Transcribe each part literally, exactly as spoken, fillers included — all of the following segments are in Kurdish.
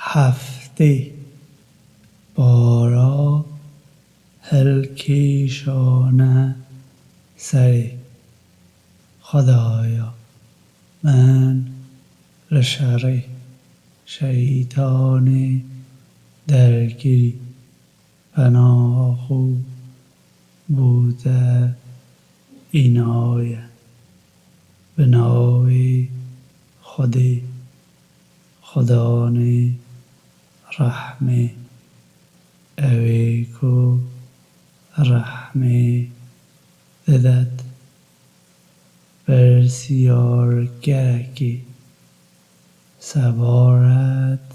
Heftê. Bara hilkêşane serê. Xwedaya min li şerê şeytanê dergirî. Penaxa xwe bo te înaye. Bi navê Xwedê, Xwedanê rehmê, ew ê ku rehmê didet. Pirsiyargerekê sebaret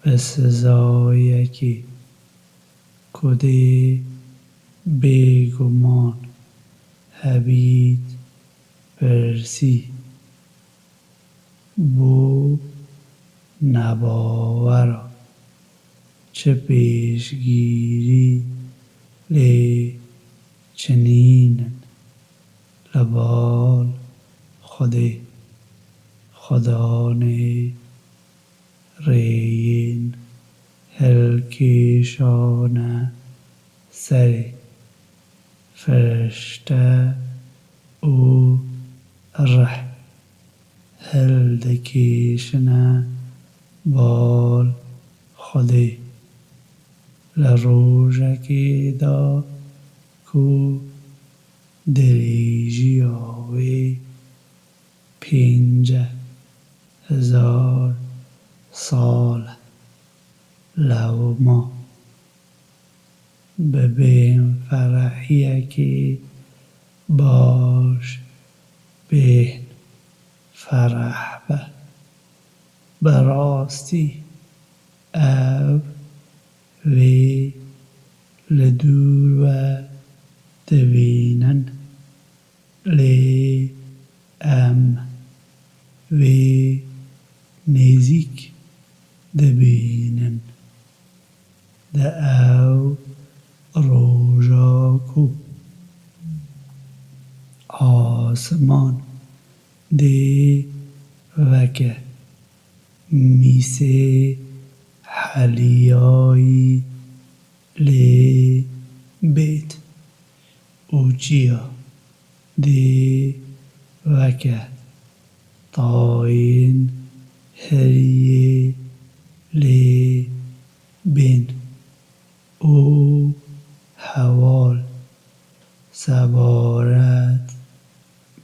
bi sizayekê ku dê bêguman hebît pirsî. Bo nebawera çi pêşgîrî lê çinînin li bal Xwedê, Xwedanê rêyên hilkêşane serê, firişte û rih hildikêşine bal Xwedê. Li rojekê de ku dirêjiya wê pêncî hezar sal e, lewma bi bêhnferehiyekê baş bêhn fereh be. Bi rastî ev vê li dûr ve dibînin, lê em vê nêzîk dibînin. Di ew roja ku asiman dê weke mîsê heliyayî lê bêt û çiya dê weke tayên heriyê lê bên û heval sebaret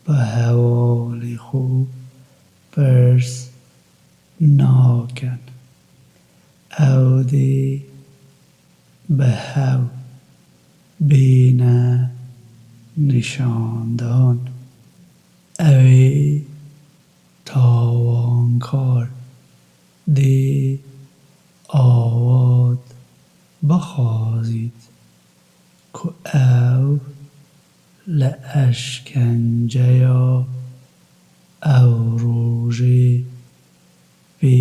bi hevalê xwe pirs nakin. Ew dê bi hev bêne nîşandan. Ew ê tawankar dê avat bixwazît ku ew li eşkenceya ew rojê pê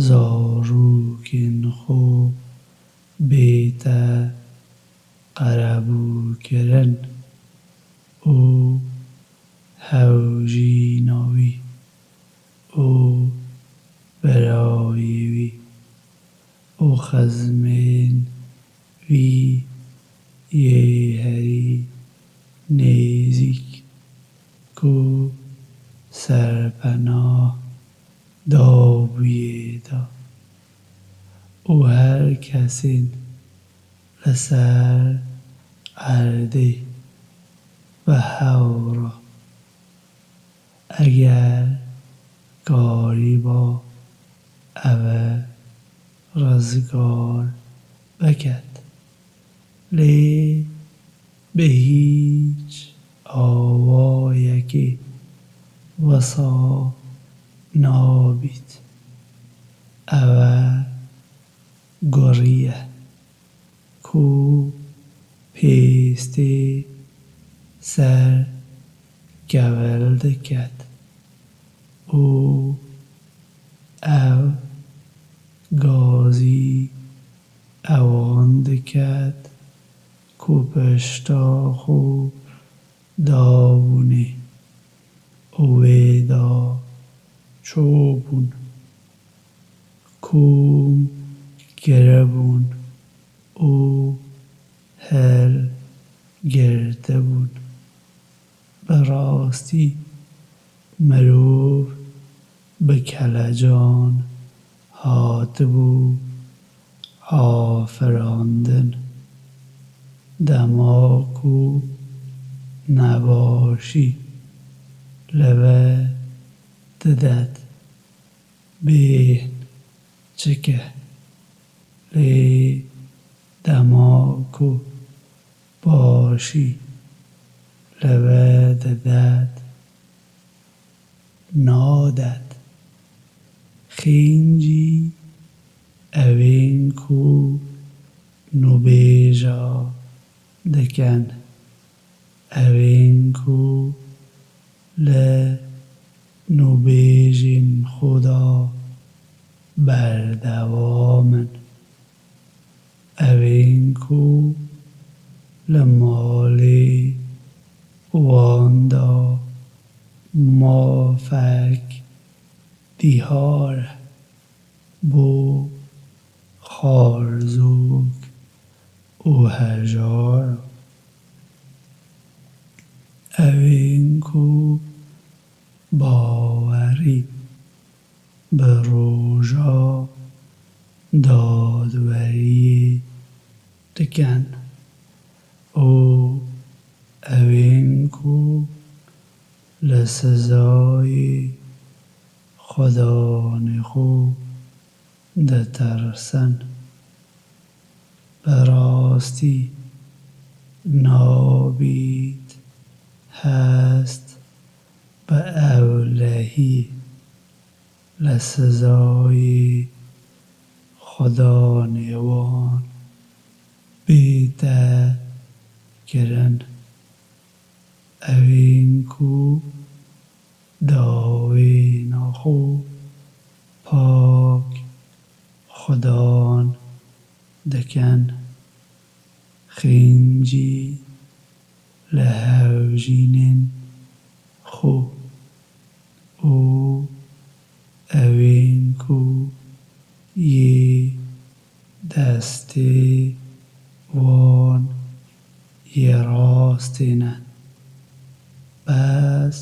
zarokên xwe bête qerebûkirin û hewjîna wî û birayê wî û xizmên wî yê herî nêzîk ku serpenah dabûyê de û her kesên li ser erdê bi hev re, eger karîba ev rizgar biket, lê bi hîç awayekê wisa nabît. Ev e gurî ye ku pêstê ser kevil diket û ev gazî ewan diket ku pişta xwe dabûnê û wê da çûbûn. kom kiribûn û hilgirtibûn. Bi rastî mirov bi kelecan hatibû afirandin. Dema ku nebaşî li we didet, bêhn çike, lê dema ku başî li we didet, nadet. Xêncî ewên ku nûbêja dikin, ewên ku li nûbêjên xwe de berdewam in, ewên ku li malê wan de mafek dîhar e bo xwarzok û hejar, ewên ku bawerî bi roja dadweriyê dikin û ewên ku li sizayê Xudanê xwe ditirsin. Bi rastî nabît hest bi ewlehiyê li sizayê Xudanê wan bête kirin. Ewên ku dawêna xwe pak Xudan dikin, xêncî li hevjînên xwe û ewên ku yê destê wan yê rastê ne. Bes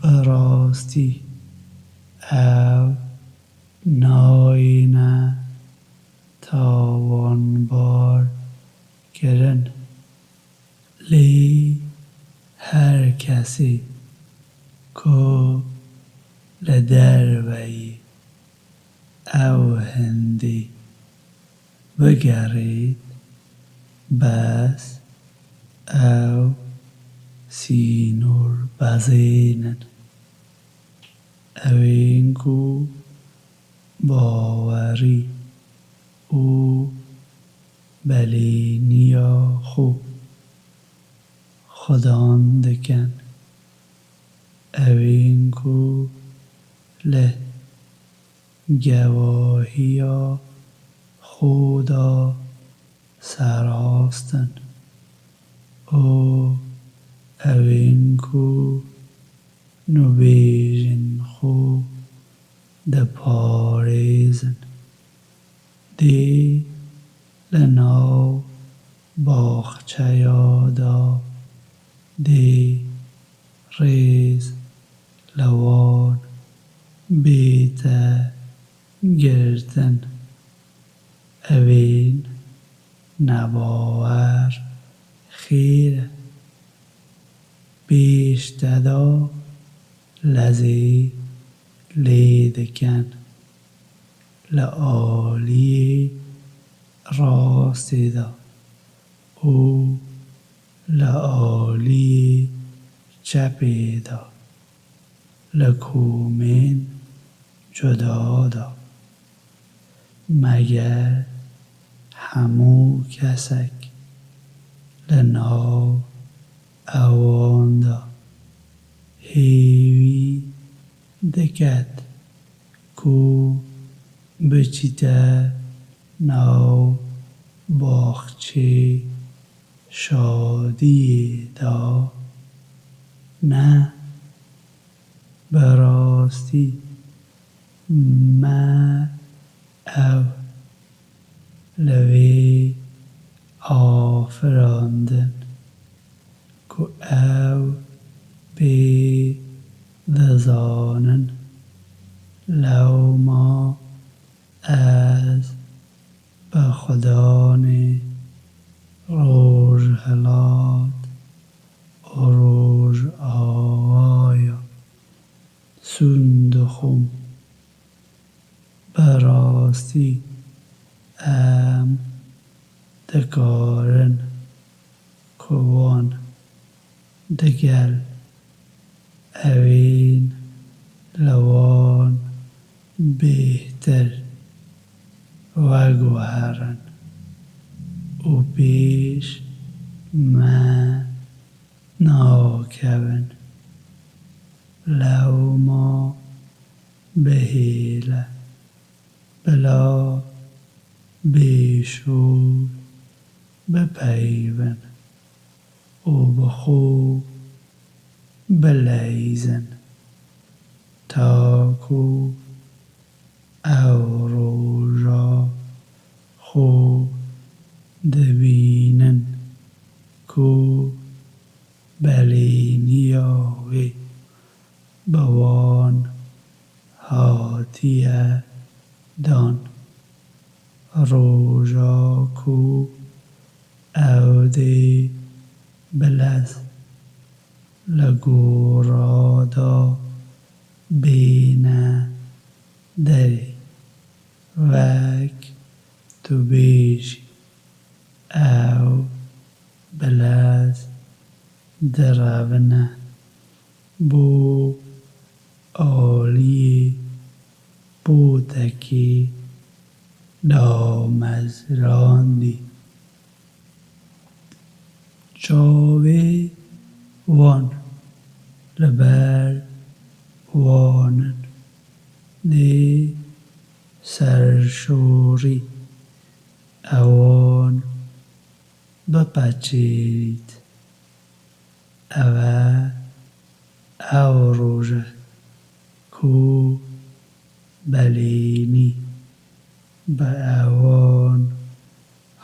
bi rastî ew nayêne tawanbar kirin. Lê her kesê ku li derveyî ew hindê bigerît, bes ew sînor bezênin. Ewên ku bawerî û belêniya xwe Xudan dikin, ewên ku li gewahiya xwe de serast in û ewên ku nûbêjên xwe diparêzin. Dê li nav baxçeya de dê rêz li wan bête girtin. Evên nebawer xêr e. Pêş te de lezê lê dikin li aliyê rastê de û li aliyê çepê de, li komên cuda de. Meger hemû kesek li nav ewan de hêvî diket ku biçîte nav baxçê şadiyê de? Ne, bi rastî me Ew li wê afirandin ku ew pê dizanin. Lewma ez bi Xudanê rojhilat û rojavaya sûn dixwim. Bi rastî em dikarin ku wan digel ewên li wan bêhtir veguherin û pêş me nakevin. Lewma bihêle, bila bêşûr bipeyivin û bi xwe bileyzin, ta ku ew roja xwe dibînin ku belêniya wê bi wan hatiye dan. Roja ku ew dê bilez li gora de bêne derê, wek tu bêjî, ew bilez direvine bo aliyê potekê damezrandî. Çavê wan li ber wan in, dê serşorî ewan bipeçêrît. Ev e ew roj e ku belênî bi ewan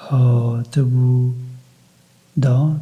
hatibû dan.